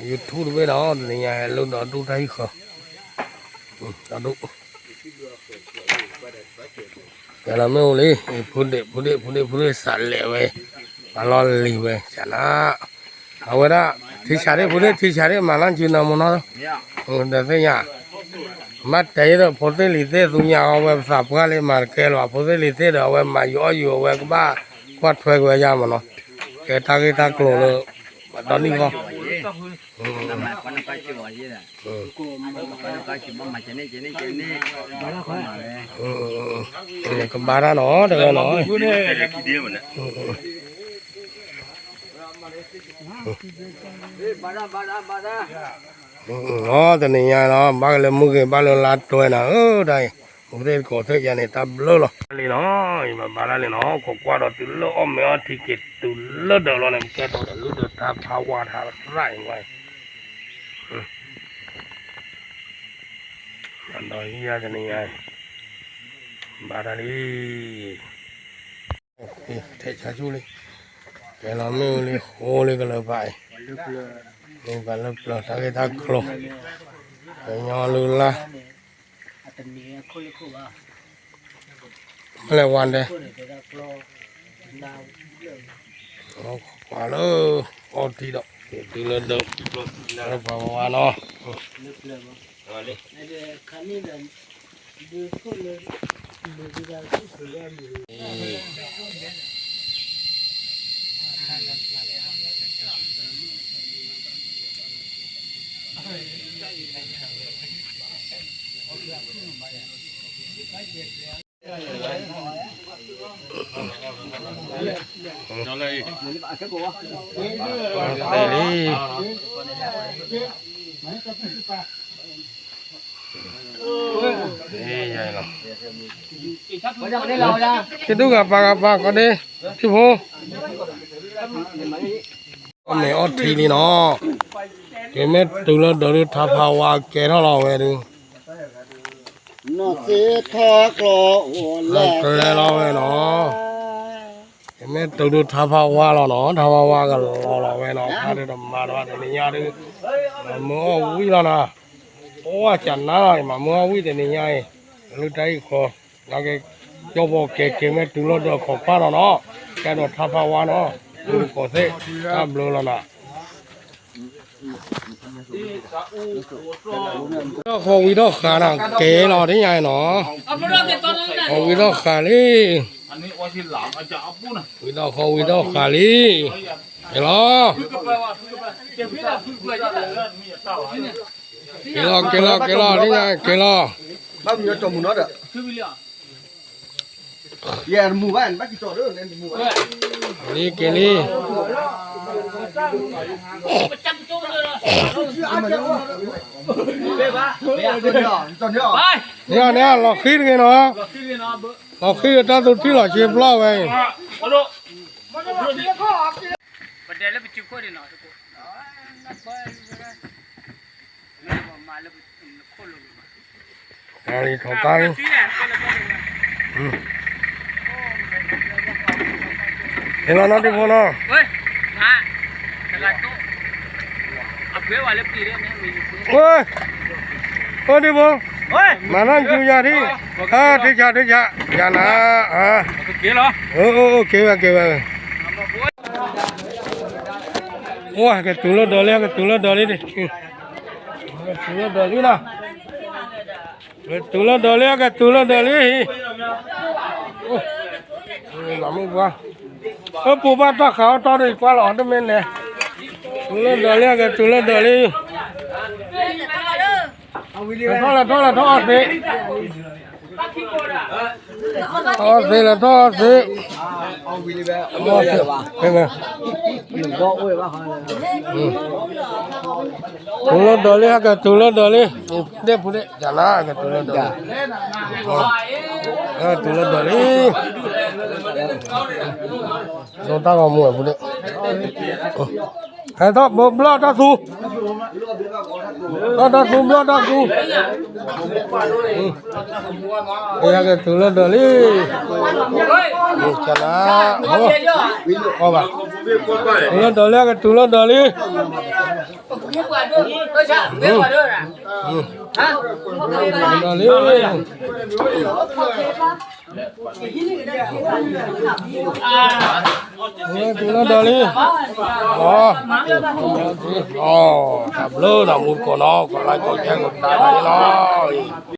YouTube တဘ့ၣ်ဒီး တနံၤညါဟဲလၢဒီးဒူၣ်တၢ်ဟံၣ်ဃီ, ဒီးဒူၣ်, ကဲလီၤမ့ၣ်အူလံ, ဖုဒ့ၣ် ဖုဒ့ၣ် ဖုဒ့ၣ် ဖုဒ့ၣ် စးလဲၤဝဲ, ပှၤလီၢ်လံၤဝဲ ကနၤ, အဝဲဒၣ် ထံဆးဒ့ၣ် ဖုဒ့ၣ် ထံဆးဒ့ၣ် မၤလၢစုနၢမူနီၤ, တသ့ၣ်ညါ, မ့ၢ်တဲယဲဒီး ဖိသ့ၣ်လံၤသ့ၣ်သူညါအီၤ ဝဲပသးပှၢ်လံ မၤတကဲလီၤ ဖိသ့ၣ်လံၤသ့ၣ်ဒီး အဝဲမၤယိၤအီၣ်ယိၤ အဝဲကဘၣ်ကွၢ်ထွဲက့ၤဝဲယါမးနီၤ, ကဲတၢ်ဂ့ၢ်တၢ်ကျိၤလၢ ဒီနံၣ်ဃီ ကဘၣ်တၢ်နီၤ တဂၤနီၤ, တနံၤညါနီၤ ဘၣ်ကလဲၤမုၢ်ဂ့ၤ ဘၣ်လၢလါတွဲနၤ အၢ တၢ်အံၤ မူသ့ၣ်ကိးသ့ၣ်ယါန့ၣ် တၢ်ဘျုးလီၤ လံနီၤ ယဘၣ်ဘၣ်ဒၣ်လံနီၤ ခိးကွၢ်ဒီးတုၤလၢအီၣ်မ့ၤအီထံက့ၤတုၤလၢဒၢးလီၤန့ၣ် ကဲထီၣ်ဒီးလုၢ်ဒၢးတၢ်ဖးဝါထါသရၣ်အံၤဝဲ ဒီးဟံးယါတနံၤညါအံၤ ဘၣ်တၢ်လံ ထဲဆါဆူၣ်လံ ကဲလီၤမ့ၣ်အူလံဃိလံကလၢၤဘၣ်အံၤ မ့ၢ်ဘၣ်လၢပျၢၤတၢ်ဂ့ၢ်တၢ်ကျိၤ ကညီလုၢ်လၢ် မ့ၢ်လဲၤဝါဒဲ ပှၤလၢအီထံဒီး က့ၤတုၤလၢဒၢး လၢပှၤဝါနီၤ လံ ယဒူၣ်ဂၤပာ်ဂၤပာ်ကီးဒ့ ထံဖိ အီၣ်မ့ၤအီထံလံနီၤ က့ၤမ့ၢ်တုၤလၢဒၢးဒုး ထါဖးဝါကဲထီၣ်လီၤဝဲဒုး နီၢ်သ့ထီၣ်ကျီအိၣ်လဲၣ် ကျဲလီၤဝဲနီၤ က့ၤမ့ၢ်တုၤဒုး ထါဖးဝါလီၤနီၤ ထါဖးဝါကလီၤလီၤဝဲနီၤ ဖါဒုးတမၤတဘၣ်တနံၤညါဒုး မၤမုၢ်အီၣ်ဝံၣ်လီၤနီၤ အိၣ်ဝဲကနါလီၤ မၤမုၢ်အီၣ်ဝံၣ်တနံၤညါအံၤ လၢတၢ်အံၤဃီ ကၠီဘီကဲက့ၤမ့ၢ်တုၤလီၤဒီးခိးကွၢ်လီၤနီၤ ကဲဒီးထါဖးဝါနီၤ ဒုးကိးသ့ၣ် တၢ်ဘျုးလီၤနီၤ ထီၣ်ဃီဝံထီၣ်ဃာ်နီၤ ကဲလီၤဒ်ညါနီၤ ဃီဝံထီၣ်ဃာ်လံ ဝံထီၣ်ဃီဝံထီၣ်ဃာ်လံ ကဲလီၤ ကဲလီၤ ကဲလီၤ ကဲလီၤ ဒ်ညါ ကဲလီၤ ဘၣ်မုၢ်ကၠီမုၢ်နီၤဒီး လံ က့ၤလံ န့ၣ် လီၤဃံတဂ့ၤနီၤ လီၤဃံဒီးတၢ်သူထံၣ်လီၤဆ့ပျီဝဲအံၤ ပတဲလၢပစုခိၣ်န့ၣ်နီၤ တၢ်လံထီၣ်ကါလံ ဟဲလီၤနီၤဒံဖိနီၤ အိၣ်ဒံဖိ မၤနီၢ်ကၠူယၤထံၣ် ထံဆး ထံဆး ယၤနၤ က့ၤဝဲ က့ၤဝဲ အိၣ် ကတုၤလၢဒၢးလံ ကတုၤလၢဒၢးလံ ကတုၤလၢဒၢးလံနီၤ ကတုၤလၢဒၢးလံ ကတုၤလၢဒၢးလံ မ့ၢ်ပှၤ အပူၤဘၣ်တၢ်ဃးအီၣ်တီဒီး ကွၢ်လီၤအီၤတမ့ၢ်နဲ တုၤလၢဒၢးလံ ကတုၤလၢဒၢးလံ လဲၤထီၣ် လဲၤထီၣ် လဲၤထီၣ်အီၣ်သ့ ထီၣ်အီၣ်သ့ လဲၤထီၣ်အီၣ်သ့ တုၤလၢဒၢးလံ ဟဲက့ၤတုၤလၢဒၢးလံ ဒ့ၣ်ဖုဒ့ၣ် ယၤနၤ ဟဲက့ၤတုၤလၢဒၢးလံ ဟဲက့ၤတုၤလၢဒၢးလံ ဒိတၢ်ဂီၤမူဝဲဖုဒ့ၣ် ဟဲထီၣ်ဘိဘျီၣ်တၢ်သူ, ဘျီၣ်တၢ်သူ ဘျီၣ်တၢ်သူ, ယကတူၢ်လၢဒၢးလံ, ကနၣ်, ဘၣ်, တူၢ်လၢဒၢးလံ, ကတူၢ်လၢဒၢးလံ, ဒၢးလံ. လၢဒၢးလံ, တၢ်ဘျုးဒီးမူတကိးနီၤ ကလါကီကဲကိးတၢ်လီၤလီၤ.